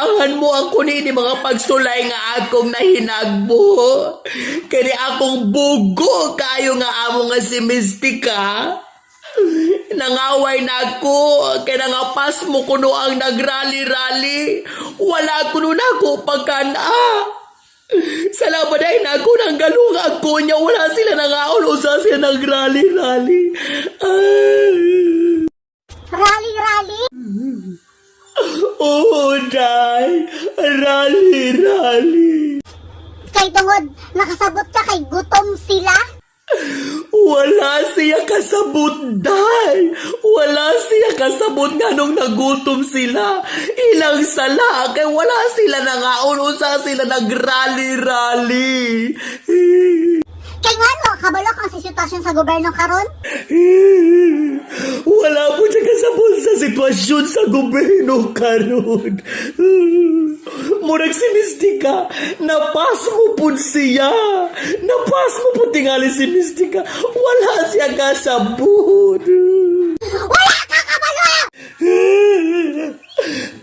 Tabangan mo ako nini mga pagsulay nga akong nahinagbo. Kani akong bugo kayo nga amo nga si Mystica. Nangaway na ako, kay nangapas mo kuno ang nagrally-rally. Wala kuno na ako pagkana. Salamat ay na ako nang galong ako niya. Wala sila nangaon, usa sila nagrally-rally. Ay. Rally, rally? Oo, day. Rally, rally. Kay tungod, nakasabot ka kay gutom sila? Wala siya kasabot, day. Wala siya kasabot nga nung nagutom sila. Ilang sala, kay wala sila nangaon, usa sila nagrally-rally. Kay ngano, kabalo kang sa sitwasyon sa gobyerno karon? Wala po siya kasabot sa sitwasyon sa gobyerno karon. Murag si Mystica, napas mo po siya. Napas mo po tingali si Mystica. Wala siya kasabot. Wala ka kabalo!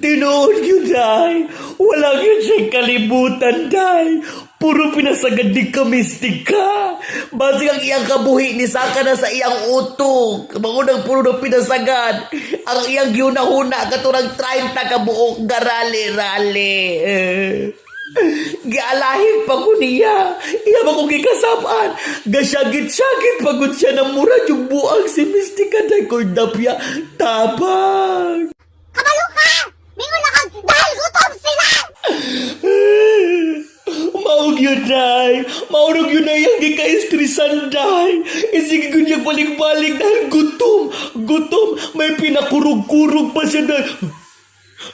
Tinuod yun, day. Wala yun siya kalibutan, day. Puro pinasagad ni ka, Mystica. Basig ang iyang kabuhi ni Saka na sa iyang utok. Mangunang puro na pinasagad. Ang iyang giunahuna katurang 30 ka buok garali-rali. Eh. Gialahig pa ko niya. Iya ba kong gikasapaan? Gasyagit-syagit pa ko siya na mura yung buang si Mystica day kordapya. Tabang! Kabalo ka! Mingon na kag dahil gutom sila! Maog yun, day. Maurog yun na iyang gika-estresan, day. Isige ko niya balik-balik dahil gutom. Gutom. May pinakurog-kurog pa siya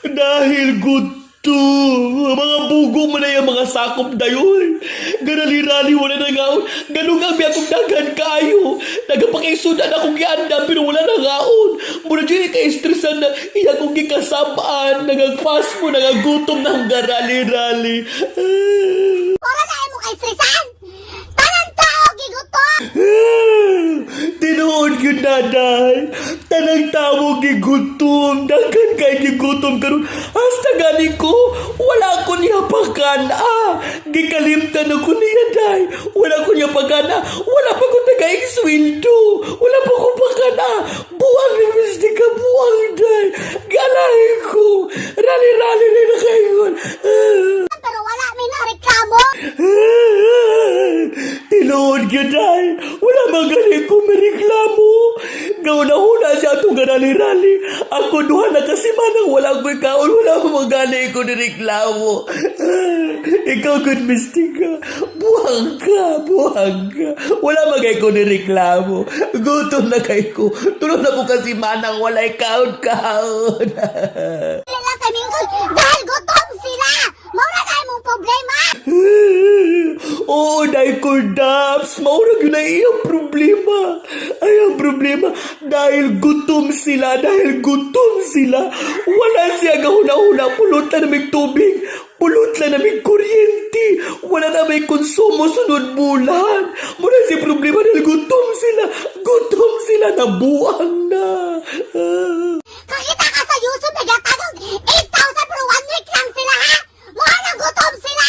dahil gutom. Mga bugo mo na yung mga sakop dayon. Ganali-rali, wala na ngaon. Ganun kami akong daghan kayo. Nagapakisudan akong gianda pero wala na ngaon. Muna dyan ika-estresan na iya kong gikasabaan. Nagagpas mo, nagagutom ng garali-rali. Wala na imo kay stresan! Tanan tao gigutom! Tinuod yun, nanay. Tanang tao gigutom. Daghan kay gigutom karon. Hasta gani ko, wala ko niya pagkana. Gikalimtan ako niya, day. Wala ko niya pagkana. Wala pa ko tagaing sweldo. Wala pa ko pagkana. Buwang ni Mystica, buwang, day. Galahin ko. Rally-rally rin na kayo. Pero wala may nareklamo! Tinuod gyud ay. Wala man gani ko mereklamo. Gauna-una siya atong garali-rali. Ako duha na kasi manang wala ko'y kaon. Wala man gani ko nireklamo. Ikaw good Mystica. Buwang ka, buwang ka. Wala man gani ko nireklamo. Gutom na kay ko. Tulo na ko kasi manang walay kaon-kaon. Wala lang kay mingon dahil gutom sila! Maura na imong problema! Oo, dahil Daps, maurag yun ay iyang problema. Ay, ang problema, dahil gutom sila, dahil gutom sila. Wala siya gahuna-huna, pulot na naming tubig, pulot na naming kuryente, wala na may konsumo sunod bulan. Muna si problema dahil gutom sila, nabuang na. Ah. Kakita ka sa YouTube nagatagog 8,000 pero one week lang sila ha! Mura na gutom sila!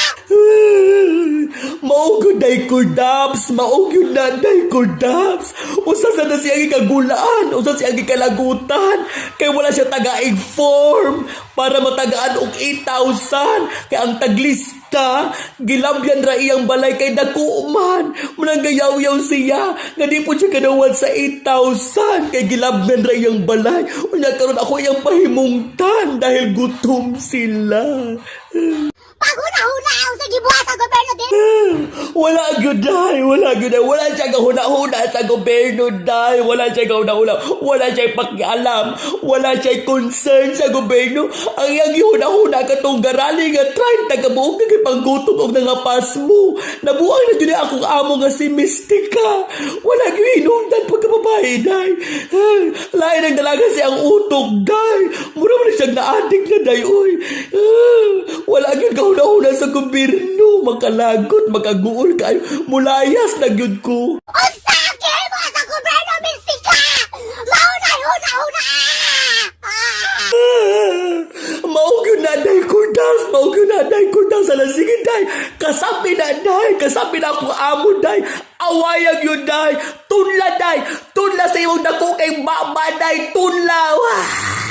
Mao gyud day Daps, mao gyud na day Daps. Usa sa na siya gikagulaan, usa siya gikalagutan. Kay wala siya tagaig form para matagaan og 8,000. Kay ang taglista, gilabyan ra iyang balay kay dako man. Munang gayaw-yaw siya nga di po siya kadawat sa 8,000 kay gilabyan ra iyang balay. Unya karon ako iyang pahimungtan dahil gutom sila. Paghuna-huna ang sa gibuhat sa gobyerno din! Wala gyud day, wala gyud day. Wala siya gahuna-huna sa gobyerno day. Wala siya gahuna-huna. Wala siya pakialam. Wala siya concern sa gobyerno. Ang iyang gihuna-huna katong garali nga 30 ka buok nga gipanggutom og nangapas mo. Nabuang na gyud akong amo nga si Mystica. Wala gyud hinungdan pagkababae day. Ay, lain ang dalaga siya ang utok day. Mura man na siyang naadik na day oy. Ah, wala gyud gahuna-huna sa gobyerno. Makalagot, makaguol kayo. Mulayas na gyud ko. Unsa mo sa gobyerno Mystica! Maunay huna-huna! Ah! Mao gyud na day ko. Kordals, mao gyud na, day. Kordals, ala, sige, day. Kasabi na, day. Kasabi na akong amo, day. Awayag yun, day. Tunla, day. Tunla sa imong dako kay baba, day. Tunla. Wah!